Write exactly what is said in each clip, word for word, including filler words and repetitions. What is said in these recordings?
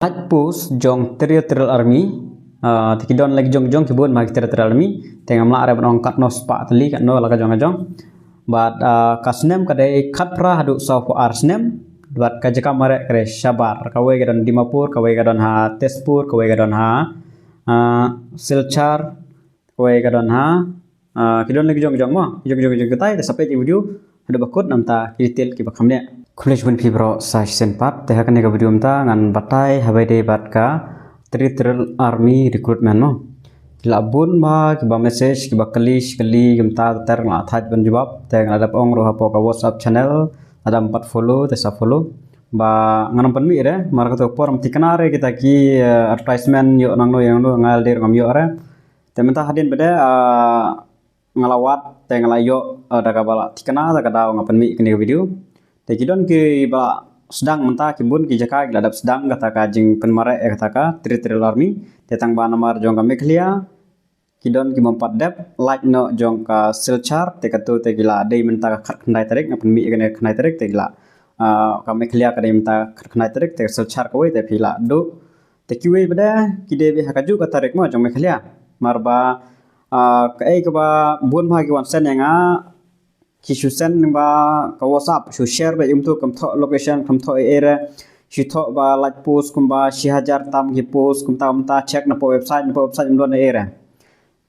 Light post jong Territorial Army, ah, te ki don la ki jong jong ki bun bha ki Territorial Army, te ngam lah re ban ong katno spah tylli, katno la ka jong ka jong. Bad, ah, ka snem ka dei khatphra haduh sawphew ar snem, bad ka jaka mareh ka dei shabar, kawei ka don Dimapur, kawei ka don ha Tezpur, kawei ka don ha, ah, Silchar, kawei ka don ha, ah, ki don la ki jong jong mo, ki jong jong ki jong kitai, te sa peit ïa ki video haduh ba kut namta ki detail kiba kham neh. Khublei shibun phi baroh sa shisien pat, te ha kane ka video mynta ngan batai haba ïadei bad ka Territorial Army recruitment mo. Ki la bun bha kiba message, kiba kylli shi kylli, kumta ter ter nga la thait ban jubab, te nga la dep ong ruh hapoh ka WhatsApp channel, lada ym pat follow te sa follow. Ba ngan ym pynmih re, mar kata ka por ym thikna re kita ki, eh, advertisement ïoh nangno ïoh nangno, nga la dei ruh ngam ïoh re. Te mynta hadien ba dei, ah, nga la wad, te nga la ïoh, eh, da kaba la thikna, da ka daw nga pynmih kane ka video. Te ki don kiba la sdang mynta, ki bun ki jaka ki la dep sdang kata ka jingpynmareh ïa kata ka Territorial Army. Te tang ba namar jong ka Meghalaya ki don ki bym pat dep, lait noh jong ka Silchar, te kato te ki la dei mynta ka khatkhyndai tarik, nga pynmih ïa kane khyndai tarik, te ki la, ah, ka Meghalaya ka dei mynta khatkhyndai tarik, te ka Silchar kawei te phi la duh. Te kiwei pat de ki dei beit ha kajuh ka tarik mo jong Meghalaya. Mar ba, ah, kaei kaba bun bha ki wan send ïa nga, ki shu send lyngba ka WhatsApp, shu share beit, ym tip, kam thoh location, kam thoh ei ei re, shu thoh ba light post kumba shi hajar tam ki post, kumta kumta, check na poh website, na poh website ym don ei ei re.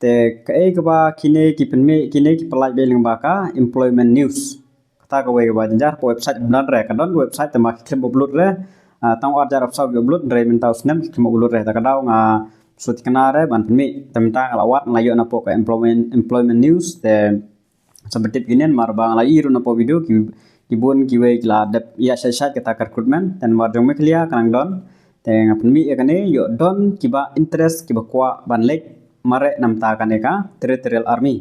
Te kaei kaba kine ki pynmih, kine ki pynlait beit lyngba ka employment news. Kata kawei kaba jynjar, ka website ym don re, ka don ka website te ma ki khlem upload re. Ah, tang ar hajar arphew saw ki upload, hynrei mynta u snem ki khlem upload re. Te ka daw nga shu thikna re ban pynmih, te mynta nga la wad, nga la ïoh na poh ka employment, employment news, te sa pyntip kine, mar ba nga la ïohi ruh na poh video ki, ki bun kiwei ki la dep ïa shait shait kata ka recruitment, te namar jong Meghalaya ka nang don, te nga pynmih ïa kane, ïoh don kiba interest, kiba kwah ban leit mareh namta kane ka Territorial Army.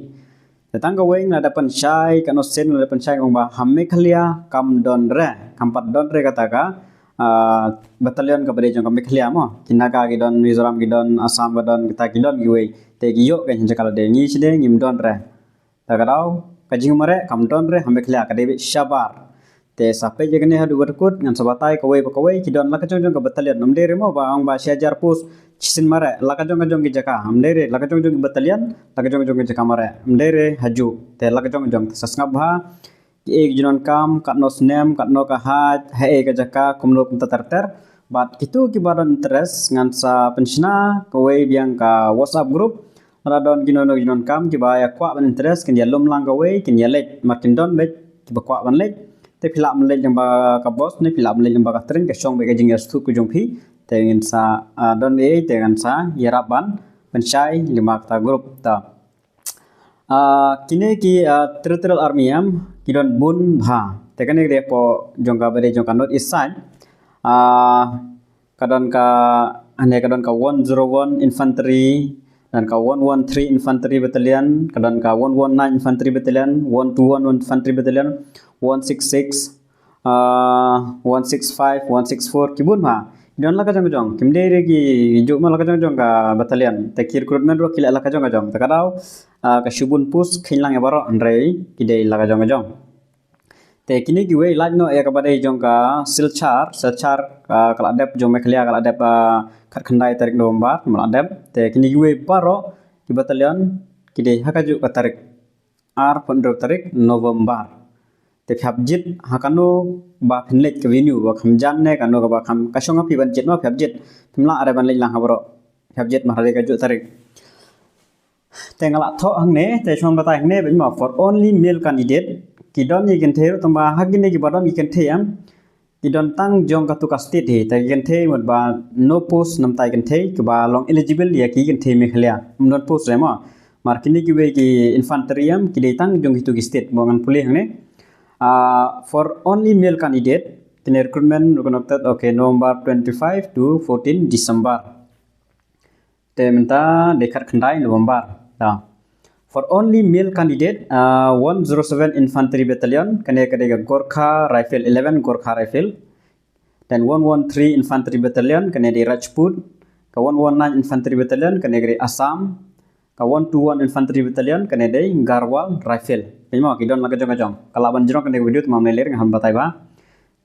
Te tang kawei nga la dep pynshai, katno sien nga la dep pynshai ong ba ha Meghalaya kam don re, kam pat don re kata ka, ah, battalion kaba dei jong ka Meghalaya mo. Ki Naga ki don, Mizoram ki don, Assam ka don, kita ki don kiwei. Te ki ïoh ka jaka lade, ngi shane ngim don re. Te ka daw ka jingmareh kam don re ha Meghalaya, ka dei beit shabar. Te sa peit ïa kane haduh ba kut, ngan sa batai kawei pa kawei, ki don la ka jong jong ka battalion. Ym dei re mo ba ong ba shi hajar post shisien mareh, la ka jong ka jong ki jaka. Ym dei re, la ka jong jong ki battalion, la ka jong jong ki jaka mareh. Ym dei re hajuh. Te la ka jong jong, te sa sngap bha kiei ki jingdonkam, katno snem, katno ka height, haei ka jaka, kumno kumta ter ter. Bad kito kiba don interest ngan sa pynshna kawei biang ka WhatsApp group. Lada don kino kino ki jingdonkam kiba ïa kwah ban interest, kin ïa lum lang kawei, kin ïa leit, mar kin don beit kiba kwah ban leit. Te phi lah ban leit lyngba ka bus ne phi lah ban leit lyngba ka train, ka shong beit ka jingïasuk ka jong phi. Te ngin sa, ah, don ei ei te ngan sa ïarap ban pynshai lyngba kata group ta. Ah, kine ki, ah, Territorial Army em, ki don bun bha. Te kane ka dei hapoh jong kaba dei jong ka North East side. Ah, ka don ka, ane ka don ka one zero one Infantry, don ka one one three Infantry Battalion, ka don ka one one nine Infantry Battalion, one two one Infantry Battalion, one six six, ah, one six five, one six four, ki bun bha. Ki don la ka jong ka jong. Kim dei re ki juh ma la ka jong ka jong ka battalion. Te ki recruitment ruh ki leh la ka jong ka jong. Te ka daw, ah, ka shu bun post, kheiñ lang ïa baroh, hynrei ki dei la ka jong ka jong. Te kine kiwei, lait noh ïa kaba dei jong ka Silchar, Silchar, ah, ka la dep jong Meghalaya, ka la dep, ah, khatkhyndai tarik November, ma la dep. Te kine kiwei baroh ki battalion ki dei ha kajuh ka tarik, arphew hynriew tarik November. Te phi hap jied ha kano ba phin leit, ka venue ba kham jan ne kano kaba kham, ka shong ha phi ban jied, ma phi hap jied. Phim lah re ban leit lang ha baroh. Phi hap jied mar ha dei kajuh tarik. Te nga la thoh hangne, te shu wan batai hangne beit mo, for only male candidate. Ki don ki kynthei ruh, tang ba ha kine kiba don ki kynthei em, ki don tang jong katu ka state hi. Te ki kynthei mut ba no post namta ki kynthei kiba long eligible ïa ki kynthei Meghalaya. Ym don post re mo. Mar kine kiwei ki infantry em, ki dei tang jong kitu ki state, mo ngan pule hangne. Ah, for only male candidate, kine recruitment ruh conducted, okay, November twenty-five to fourteen December. Te mynta dei khatkhyndai November. Ta. For only male candidate, ah, one zero seven Infantry Battalion, kane ka dei ka Gorkha Rifle, eleven Gorkha Rifle. Then one one three Infantry Battalion, kane dei Rajput. Ka one one nine Infantry Battalion, kane ka dei Assam. Ka one two one Infantry Battalion, kane dei Garhwal Rifle. Peit mo, ki don la ka jong ka jong. Ka lah ban jrong kane ka video, te ma mlei ler nga han batai bha.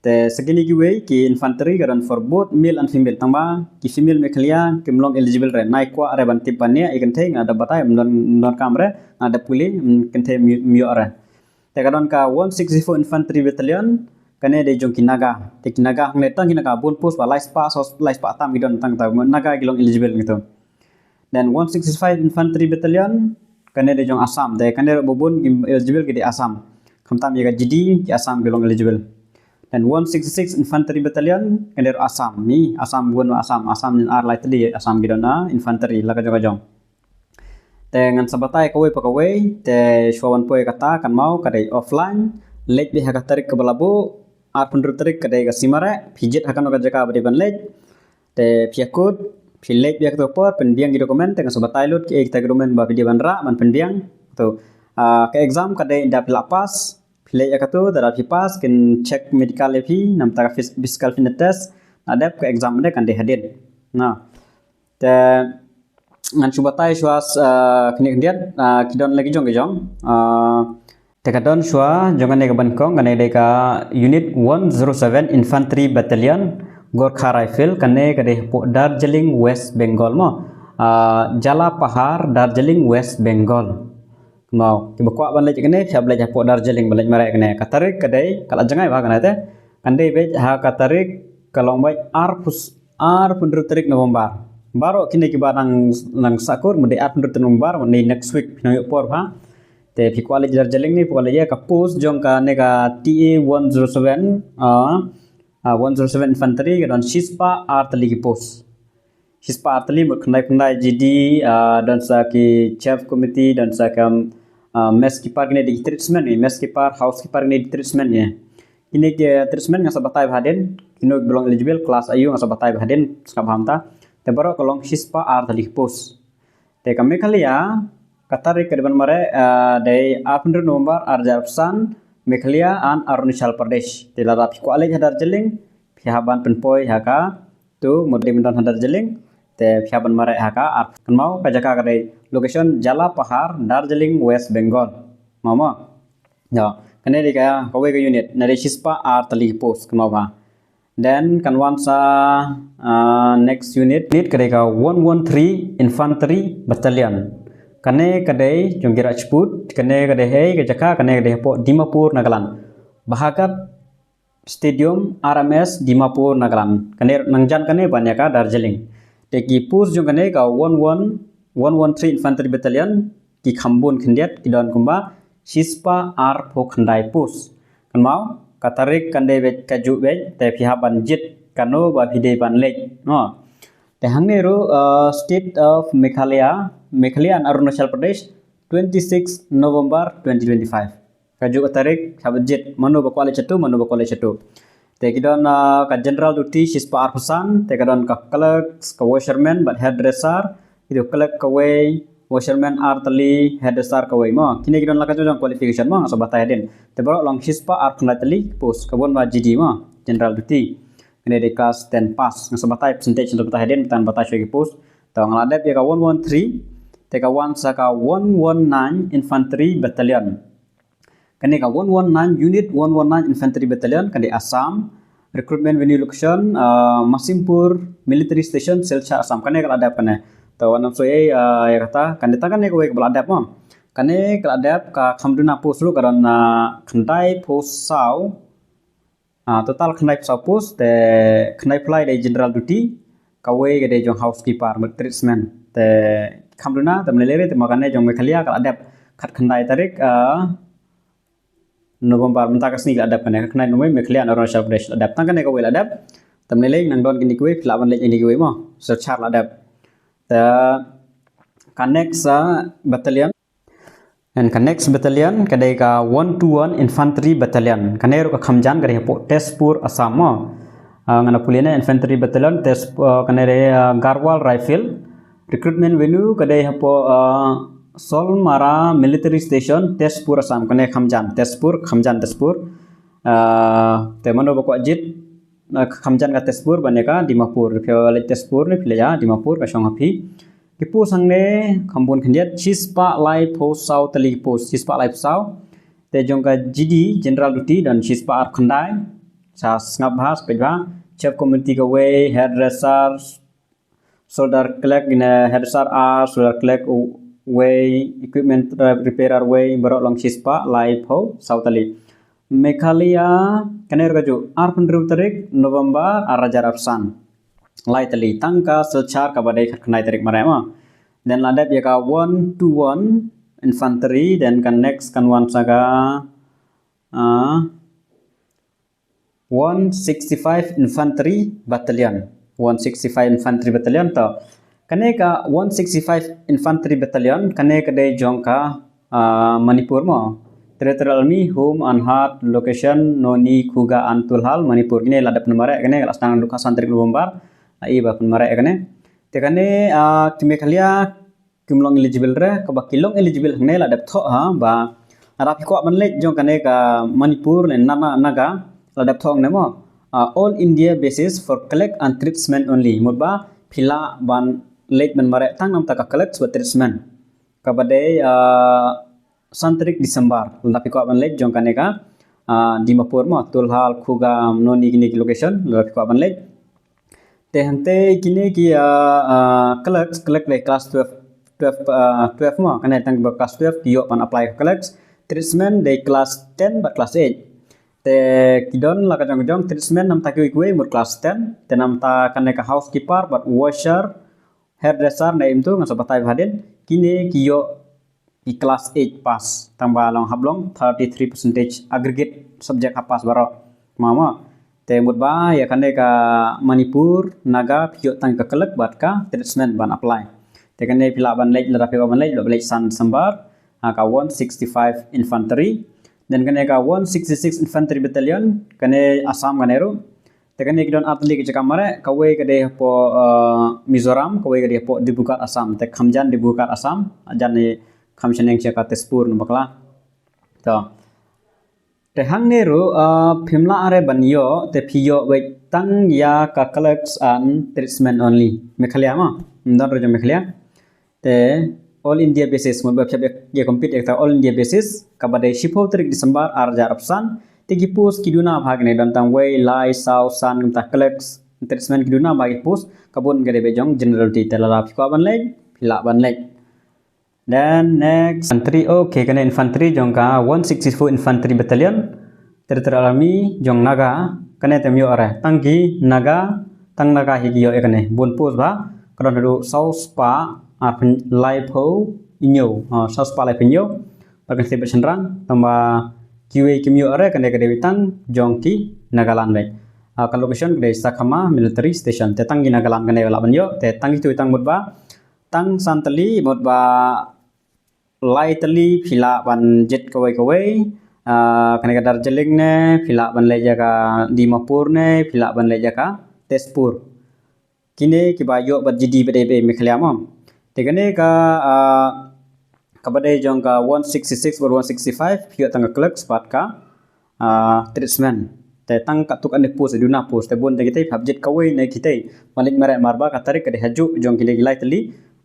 Te sa kine kiwei ki infantry ka don for both male and female, tangba ki female Meghalaya kim long eligible re. Nai kwah re ban tip ban ïa i kynthei, nga da batai, ym don, ym don kam re, nga da pule, mm, kynthei ym ïoh re. Te ka don ka one sixty-four Infantry Battalion, kane dei jong ki Naga. Te ki Naga hangne tang ki Naga bun post ba lai spah, saw, lai spah tam ki don tang ta, Naga ki long eligible ngi tu. Then one sixty-five Infantry Battalion, kane dei jong Assam. Te kane ruh ba bun ki eligible ki dei Assam. Khamtam ïa ka G D, ki Assam ki long eligible. Then one sixty-six Infantry Battalion, kane ruh Assam. Ni Assam bun, Assam, Assam nin ar lai tylli Assam ki don na infantry la ka jong ka jong. Te ngan sa batai kawei pa kawei, te shuwa ban poi kata, kan mau, ka dei offline, leit beit ha ka tarik kaba la buh, arphew hynriew tarik ka dei ka sngi Mareh, phi jied ha kano ka jaka ba dei ban leit, te phi ïakut, phi leit beit ha kato ka por, pynbiang ki document, te ngan sa batai lut kiei kita ki document ba phi dei ban rah, ban pynbiang, to, ah, ka exam ka dei ynda phi la pass, phi leit ha kato, te lada phi pass, kin check medical ïa phi, namar ka phys-, physical fitness test, la dep ka exam de kan dei hadien. Na. Te ngan shu batai shuwa, ah, khyndiat khyndiat, ah, ki don la ki jong ki jong. Ah, te ka don shuwa jong kane kaba nyngkong, kane dei ka Unit one zero seven Infantry Battalion, Gorkha Rifle, kane ka dei hapoh Darjeeling, West Bengal mo. Ah, Jalapahar, Darjeeling, West Bengal. Mo, kiba kwah ban leit kane, phi hap leit hapoh Darjeeling, ban leit mareh kane. Ka tarik ka dei, ka la jngai bha kane te. Kan dei beit ha ka tarik, ka long beit arphew, arphew hynriew tarik November. Baroh kine kiba nang, nang sahkur, mynta dei arphew hynriew tarik November, mynta dei next week, nang ïoh por bha. Te phi kwah leit Darjeeling ne, phi kwah leit ïa ka post jong kane ka T A one zero seven, ah, ah, one zero seven Infantry, ka don shispah ar tylli ki post. Shispah ar tylli mut khyndai phew khyndai G D, ah, don sa ki chef committee, don sa ki, ah, mess keeper, kine dei tradesmen, eh, mess keeper, housekeeper, kine dei tradesmen, eh. Kine ki tradesmen nga sa batai bha hadien, kino ki ba long eligible, class aiu nga sa batai bha hadien, sngap bha mynta. Te baroh ka long shispah ar tylli ki post. Te ka Meghalaya, ka tarik ka dei ban mareh, ah, dei arphew hynriew November ar hajar arphew san, Meghalaya and Arunachal Pradesh. Te lada phi kwah leit ha Darjeeling, phi hap ban pynpoi ha ka tu, mut dei ban don ha Darjeeling, te phi hap ban mareh ha ka ar, kan mau ka jaka ka dei location Jalapahar, Darjeeling, West Bengal. Mo mo. Ïa, kane dei ka, kawei ka unit, na dei shispah ar tylli ki post, kan mau bha. Then kan wan sa, ah, next unit, unit ka dei ka one one three Infantry Battalion. Kane ka dei jong ki Rajput, kane ka dei hei ka jaka, kane ka dei hapoh Dimapur, Nagaland. Bhagat Stadium, R M S, Dimapur, Nagaland. Kane nangjan kane ban ïa ka Darjeeling. Te ki post jong kane ka one one, one one three Infantry Battalion, ki kham bun khyndiat, ki don kumba shispah arphew khyndai post. Kan mau, ka tarik kan dei beit kajuh beit, te phi hap ban jied kano ba phi dei ban leit. No. Te hangne ruh, uh, State of Meghalaya, Meghalaya and Arunachal Pradesh, twenty-six November twenty twenty-five. Kajuh ka tarik, hap jied, mano ba kwah leit shatu, mano ba kwah leit shatu. Te ki don, ah, ka general duty, shispah arphew san, te ka don ka clerks, ka washerman, bad hairdresser, ki don clerk kawei, washerman ar tylli, hairdresser kawei mo. Kine ki don la ka jong jong qualification mo, nga sa batai hadien. Te baroh long shispah arphew khyndai tylli post, ka bun ba G D mo, general duty. Kine dei class ten pass, nga sa batai percentage, nga sa batai hadien, nga batai shuwa ki post. Te nga la dep ïa ka one one three, te ka wan sa ka one one nine Infantry Battalion. Kane ka one one nine, Unit one one nine Infantry Battalion, ka dei Assam. Recruitment venue location, ah, Masimpur Military Station, Silchar, Assam. Kane ka la dep kane. To, wan ym soi ei, ah, ïa kata, kane tang kane kawei kaba la dep mo. Kane ka la dep ka kham duna post ruh ka don, ah, khyndai phew saw. Ah, total khyndai phew saw post, te khyndai phew lai dei general duty, kawei ka dei jong housekeeper, mut tradesman. Te kham duna, te mynlei lei, te ma kane jong Meghalaya ka la dep khat khyndai tarik, ah, November, mynta ka sngi la dep kane, khyndai November, Meghalaya and Arunachal Pradesh la dep. Tang kane kawei la dep. Te mynlei lei nang don kine kiwei, phi lah ban leit kine kiwei mo. Silchar la dep. Te ka next, ah, battalion. And ka next battalion, ka dei ka one two one Infantry Battalion. Kane ruh ka kham jan, ka dei hapoh Tezpur, Assam mo. Ah, ngan pule ne Infantry Battalion, Tezp-, ah, kane dei, ah, Garhwal Rifle. Recruitment venue, ka dei hapoh, ah, Solmara Military Station, Tezpur, Assam. Kane kham jan, Tezpur, kham jan Tezpur. Ah, te mano ba kwah jied, ah, kham jan ka Tezpur, ban ïa ka Dimapur. Phi leit Tezpur ne, phi leit ïa Dimapur, ka shong ha phi. Ki post hangne, kham bun khyndiat, shispah lai phew saw tylli ki post, shispah lai phew saw. Te jong ka G D, General Duty, don shispah arphew khyndai. Sa sngap bha, sa peit bha. Chef community kawei, hairdresser, solder clerk, ine hairdresser ar, solder clerk wei, equipment repairer wei, baroh long shispah laiphew saw tylli. Meghalaya, kane ruh kajuh, arphew hynriew tarik November ar hajar arphew san. Lai tylli, tang ka Silchar kaba dei khatkhyndai tarik mareh mo. Then la dep ïa ka one two one infantry, then ka next kan wan sa ka, ah, one sixty-five Infantry Battalion. One sixty-five Infantry Battalion to. Kane ka one sixty-five Infantry Battalion, kane ka dei jong ka, ah, Manipur mo. Territorial Army, Home and Heart, location, Noni, Khuga and Tulhal, Manipur. Kine la dep pynmareh kane, la sdang naduh khatsan tarik November. La i ba pynmareh kane. Te kane, ah, ki Meghalaya kim long eligible re, kaba ki long eligible hangne la dep thoh ha, ba lada phi kwah ban leit jong kane ka Manipur ne na, na, Naga, la dep thoh hangne mo. Ah, all India basis for clerk and tradesmen only. Mut ba phi lah ban leit ban mareh tang namta ka clerk bad tradesmen. Kaba dei, ah, san tarik December. Lada phi kwah ban leit jong kane ka, ah, Dimapur mo, Tulhal, Khuga, Noni kine ki location, lada phi kwah ban leit. Te hangte kine ki, ah, ah, clerks, clerk dei class twelve, twelve, ah, twelve mo, kane tang ba class twelve ki ïoh ban apply ka clerks. Tradesmen dei class ten bad class eight. Te ki don la ka jong ka jong, tradesmen namta kiwei kiwei mut class ten. Te namta kane ka housekeeper bad washer, hairdresser ne im tu ngan sa batai bha hadien. Kine ki ïoh ki class eight pass, tang ba long hap long thirty-three percentage aggregate subject hap pass baroh. Mo mo. Te mut ba ïa kane ka Manipur, Naga, phi ïoh tang ka clerk bad ka tradesmen ban apply. Te kane phi lah ban leit, lada phi kwah ban leit, lah ban leit san December, ha ka one sixty-five Infantry. Then kane ka one sixty-six Infantry Battalion, kane Assam kane ruh. Te kane ki don ar tylli ki jaka mareh, kawei ka dei hapoh, eh, Mizoram, kawei ka dei hapoh Dibrugarh Assam, te kham jan Dibrugarh Assam, jan ne kham shaneng sha ka Tezpur na bakla. To. Te hangne ruh, eh, phim lah re ban ïoh, te phi ïoh wei tang ïa ka clerks and tradesmen only. Meghalaya mo, ym don re jong Meghalaya. Te all India basis, mut ba phi hap ïa compete ïa kata all India basis, kaba dei shiphew tarik December ar hajar arphew san, te ki post ki duna bha kine don tang wei, lai, saw, san, kumta clerks, tradesmen ki duna bha ki post, ka bun ka dei ba jong general duty, te lada phi kwah ban leit, phi lah ban leit. Then next, infantry, okay, kane infantry jong ka one sixty-four Infantry Battalion, Territorial Army jong Naga, kane te ym ïoh re. Tang ki Naga, tang Naga hi ki ïoh ïa kane. Bun post bha, ka don haduh saw spah arphew laiphew hynñiew. Ah, saw spah laiphew hynñiew. Bad kane te bad shynrang, tang ba kiwei kim ïoh re, kane ka dei wei tang jong ki Nagaland beit. Ah, ka location ka dei Sakhama Military Station. Te tang ki Nagaland kane lah ban ïoh, te tang kitu tang mut ba tang san tylli, mut ba lai tylli phi lah ban jied kawei kawei. Ah, kane ka Darjeeling ne, phi lah ban leit ïa ka Dimapur ne, phi lah ban leit ïa ka Tezpur. Kine kiba ïoh bad G D bad A B A Meghalaya mo. Te kane ka, ah, kaba dei jong ka one sixty-six bad one sixty-five, phi ïoh tang ka clerks bad ka ah, tradesmen. Te tang katto katne post, duna post, te bun te kitei, phi hap jied kawei na kitei. Ban leit mareh namar ba ka tarik ka dei hajuh jong kine ki lai tylli,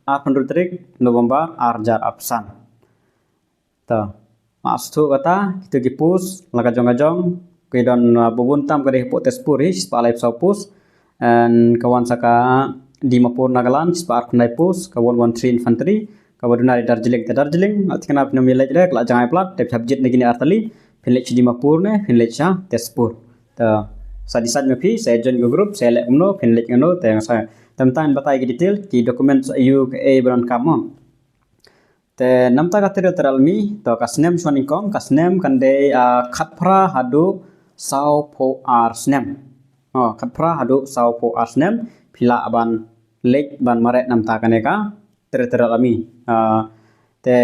arphew hynriew tarik November ar hajar arphew san. To. Nga sngewthuh kata, kito ki post, la ka jong ka jong, ki don, ah, ba bun tam ka dei hapoh Tezpur hi, shispah laiphew saw post. And ka wan sa ka Dimapur Nagaland, shispah arphew khyndai post, ka one one three Infantry, kaba duna dei Darjeeling. Te Darjeeling, nga thikna phin ym leit re, ka la jngai palat, te phi hap jied na kine ar tylli, phin leit sha Dimapur ne, phin leit sha Tezpur. Te sa decide ma phi, sa join ka group, sa leh kumno, phin leit kumno, te nga sa, te mynta ngan batai ki detail, ki documents aiu kaei ba donkam mo. Te namta ka Territorial Army, to ka snem shuwa nyngkong, ka snem kan dei, ah, khatphra haduh sawphew ar snem. Oh, khatphra haduh sawphew ar snem, phi lah ban leit ban mareh namta kane ka Territorial Army. Ah, te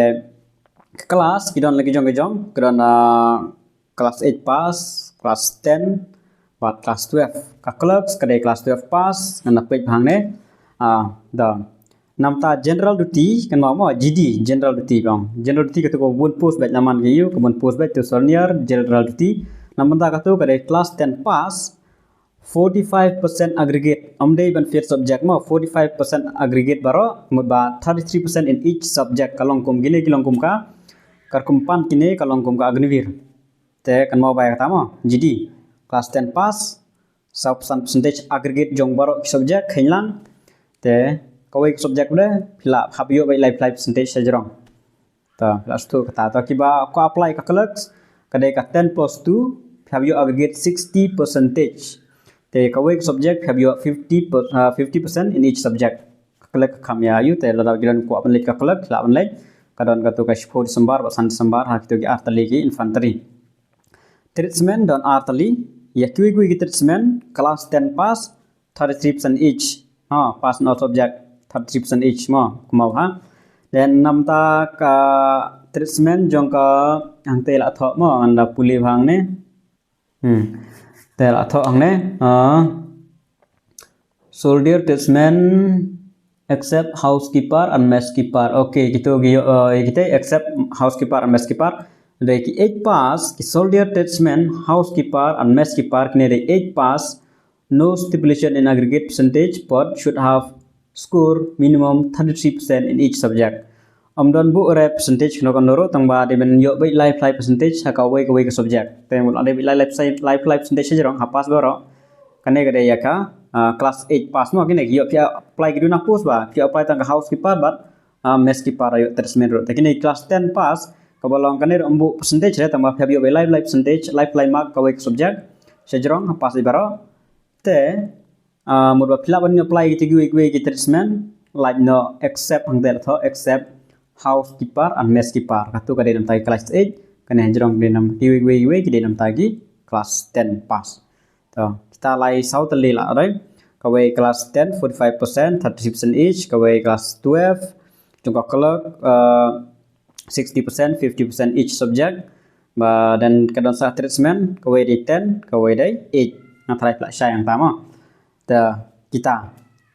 ka class ki don la ki jong ki jong, ki don, ah, class eight pass, class ten, bad class twelve. Ka clerks ka dei class twelve pass, ngan da peit bha hangne. Ah, da. Namta general duty, kan ong mo, G D, general duty bang. General duty kato ka bun post bad, la man ki aiu, ka bun post bad, to senior general duty. Namta kato ka dei class ten pass, forty-five percent aggregate. Ym dei ban fail subject mo, forty-five percent aggregate baroh, mut ba thirty-three percent in each subject, ka long kum kine, ki long kum ka, ka rukom pan kine, ka long kum ka Agniveer. Te kan mo bai kata mo, G D. class ten pass, saw percent percentage aggregate jong baroh ki subject khein lang. Te kawei ka subject de phi lah hap ïoh beit lai lai percentage sha jrong. Ta phi lah sdang kata. Ta kiba ko apply ka clerks, ka dei ka ten plus two, phi hap ïoh aggregate sixty percentage. Te kawei ka subject phi hap ïoh fifty per, uh, fifty percent in each subject. Ka clerk ka kham ïa ïoh te lada ki don kwah ban leit ka clerk, lah ban leit. Ka don katu ka shiphew December bad san December ha kitu ki ar tylli ki infantry. Tradesmen don ar tylli, ïa kiwei kiwei ki tradesmen, class ten pass, thirty-three percent each. Ha, pass in all subject, thirty-three percent each mo, kumno ha. Then namta ka tradesmen jong ka hangte la thoh mo, ynda pule hangne. Hmm. Te la thoh hangne. Ah. Soldier, tradesman, except housekeeper and mess keeper. Okay, kitu ki ïoh, uh, kita except housekeeper and mess keeper. Dei ki eight pass, ki soldier, tradesman, housekeeper and mess keeper, kine dei eight pass. No stipulation in aggregate percentage, but should have score minimum thirty-three percent in each subject. Ym don buh re percentage kano kano ruh, tang ba dei ban ïoh beit lai lai percentage ha kawei kawei ka subject. Te mut dei beit lai lai percent, lai lai percentage sha jrong ha pass baroh. Kane ka dei ïa ka, ah, class eight pass mo, kine ki ïoh phi apply ki duna post ba, phi apply tang ka housekeeper bad, ah, mess keeper ïoh tradesman ruh. Te kine class ten pass, kaba long kane ruh ym buh percentage re, tang ba phi ïoh beit lai lai percentage, lai lai mark kawei ka subject sha jrong ha pass baroh. Te, ah, mut ba phi lah ban apply kita kiwei kiwei ki tradesman, lait noh except hangte la thoh except housekeeper and mess keeper. Katu ka dei namta ki class eight, kane ha jrong dei nam kiwei kiwei kiwei ki dei namta ki class ten pass. To, kita lai saw tylli la dei. Kawei class ten, forty-five percent, thirty-three percent each, kawei class twelve, jong ka clerk, ah, sixty percent, fifty percent each subject. Ba, then ka don sa tradesman, kawei dei ten, kawei dei eight. Nga tharai phi lah shai hangta mo. Te kita.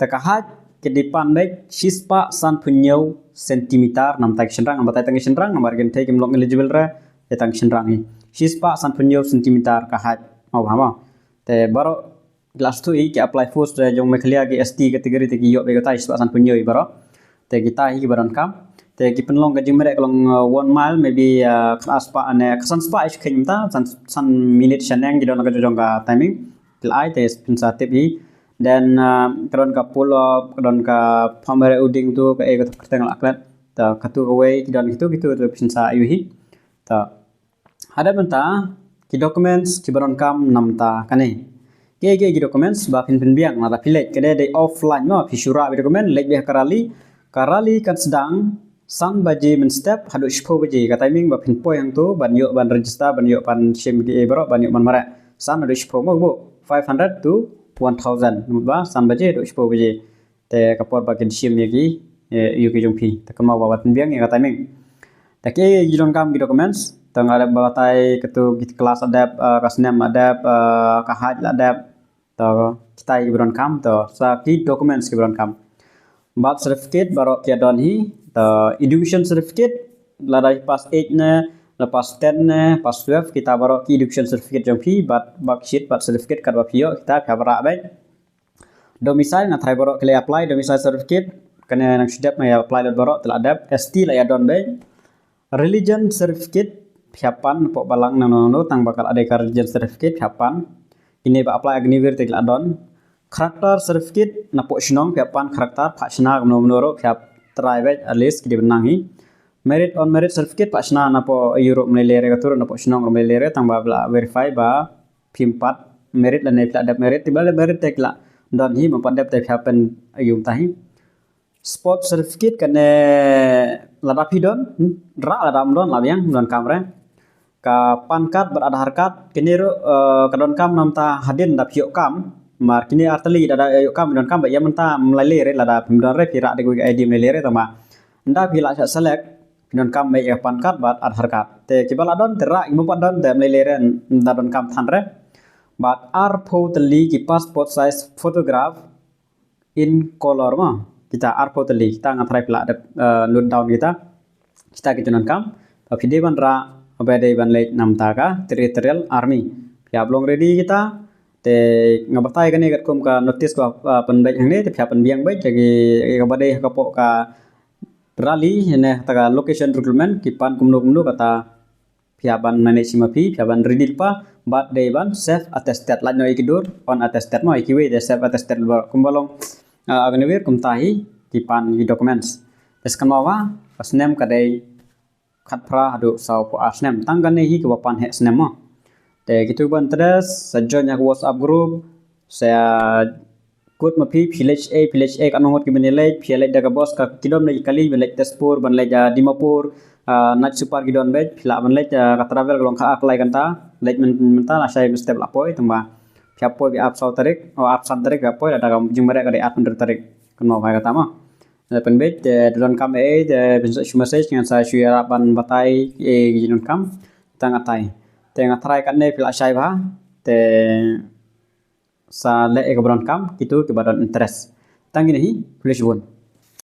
Te ka height ka dei pan beit shispah sanphew hynñiew centimeter, namta ki shynrang, namta tang ki shynrang, namar ki kynthei kim long eligible re, te tang ki shynrang hi. Shispah sanphew hynñiew centimeter ka height. Mo ba mo. Te baroh ki la sdang hi ki apply post, eh, jong Meghalaya ki S T category te ki ïoh beit katai shispah sanphew hynñiew baroh. Te kita hi kiba donkam. Te ki pynlong ka jingmareh ka long, uh, one mile, maybe, uh, khatspah ne khatsan spah ish khein mynta, san, san minit shaneng ki don ka jong ka timing. Ki la ai te phin sa tip hi. Then, uh, ka don ka pull up, ka don ka pynmareh u dieng tu, ka e ka tu kyrteng la klet. Te katu kawei ki don kitu kitu te phin sa ïohi. Te Hadien mynta, ki documents kiba donkam namta kane. Ki, ki, ki documents ba phin pynbiang lada phi leit, kane dei offline mo, phi shu rah beit document, leit beit ha ka rally. Ka rally kan sdang san baje mynstep haduh shiphew baje. Ka timing ba phin poi hangto ban ïoh ban register, ban ïoh ban shim ki ei baroh, ban ïoh ban mareh. San haduh shiphew mo, bo, five hundred to one thousand. Namar ba san baje haduh shiphew baje. Te ka por ba kin shim ïa ki, eh, ïa ki jong phi. Te kumno ba wat pynbiang ïa ka timing. Te ki, ki donkam ki documents. Te nga dep ba batai katu ki class la dep, eh, ka snem la dep, eh, ka height la dep. Te kitai kiba donkam, te sa ki documents kiba donkam. Birth certificate baroh ki don hi. Te education certificate, lada pass eight ne, la pass ten ne, pass twelve, kita baroh ki education certificate jong phi, bad marksheet, birth certificate, katba phi ïoh, kita phi hap rah beit. Domicile, nga tharai baroh ki la apply domicile certificate, kane nang shu dep nga apply lut baroh, te la dep, S T la ïa don beit. Religion certificate, phi hap pan napoh balang nangno nangno, tang ba ka la dei ka religion certificate, phi hap pan. Kine ba apply Agniveer te ki la don. Character certificate, napoh shnong, phi hap pan character, phah shna kumno kumno ruh, phi hap try beit, at least, ki dei ban nang hi. Merit on merit certificate, phah shna napoh ïu ruh ym lei lei re, katu ruh napoh shnong ruh ym lei lei re, tang ba la verify ba phim pat merit lane phi la dep merit, te ba la dep merit te ki la don hi, ym pat dep te phi hap pynïoh ta hi. Sport certificate kane lada phi don, hmm, rah lada ym don la biang, ym donkam re. Ka PAN card bad Aadhaar card, kine ruh, eh, ka donkam namta hadien da phi ïoh kam, mar kine ar tylli da, da ïoh kam donkam ba ïa mynta ym lei lei re lada phim don re phi rah da kawei ka I D ym lei lei re tang ba. Ynda phi la shah select, phi donkam beit ïa ka PAN card bad Aadhaar card. Te kiba la don te rah, kiba ym pat don te ym lei lei re, ynda donkam than re. Bad arphew tylli ki passport size photograph in color mo. Kita arphew tylli, kita nga tharai phi la dep, eh, note down kita. Kita ki donkam. Ba phi dei ban rah, ba dei ban leit namta ka Territorial Army. Phi hap long ready kita. Te nga batai kane katkum ka notice ba, eh, pynbeit hangne, te phi hap pynbiang beit, te ki, kaba dei ha ka pok ka rally, ne kata ka location recruitment, ki pan kumno kumno kata Phi hap ban manage ma phi, phi hap ban ready lypa, bad dei ban self attested. Lait noh ïa ki dur unattested mo, ïa kiwei dei self attested lypa. Kumba long, ah, Agniveer kumta hi ki pan ki documents. Te sa kynmaw ba ka snem ka dei khatphra haduh sawphew ar snem. Tang kane hi kaba pan heh snem mo. Te kito kiba interest sa join ïa ka WhatsApp group, sa kut ma phi, phi leit ei, phi leit ei, katno ngut kiban ïaleit, phi ïaleit da ka bus, ka ki don leit kali, ban leit Tezpur, ban leit, ah, Dimapur, ah, Night Super ki don beit, phi lah ban leit, ah, ka travel ka long khatar lai kynta, leit myn-, mynta lashai mynstep la poi, tangba phi hap poi, phi hap saw tarik, oh, hap san tarik phi hap poi, lada ka jingmareh ka dei arphew hynriew tarik. Kynmaw ba kata mo. Lada pynbeit, te da donkam ei, te phin sa shu message, ngan sa shu ïarap ban batai ei ki jingdonkam. Tang atai. Te nga tharai katne phi lah shai bha, te sa leh ïa kaba donkam kito kiba don interest. Tang kine hi, khublei shibun.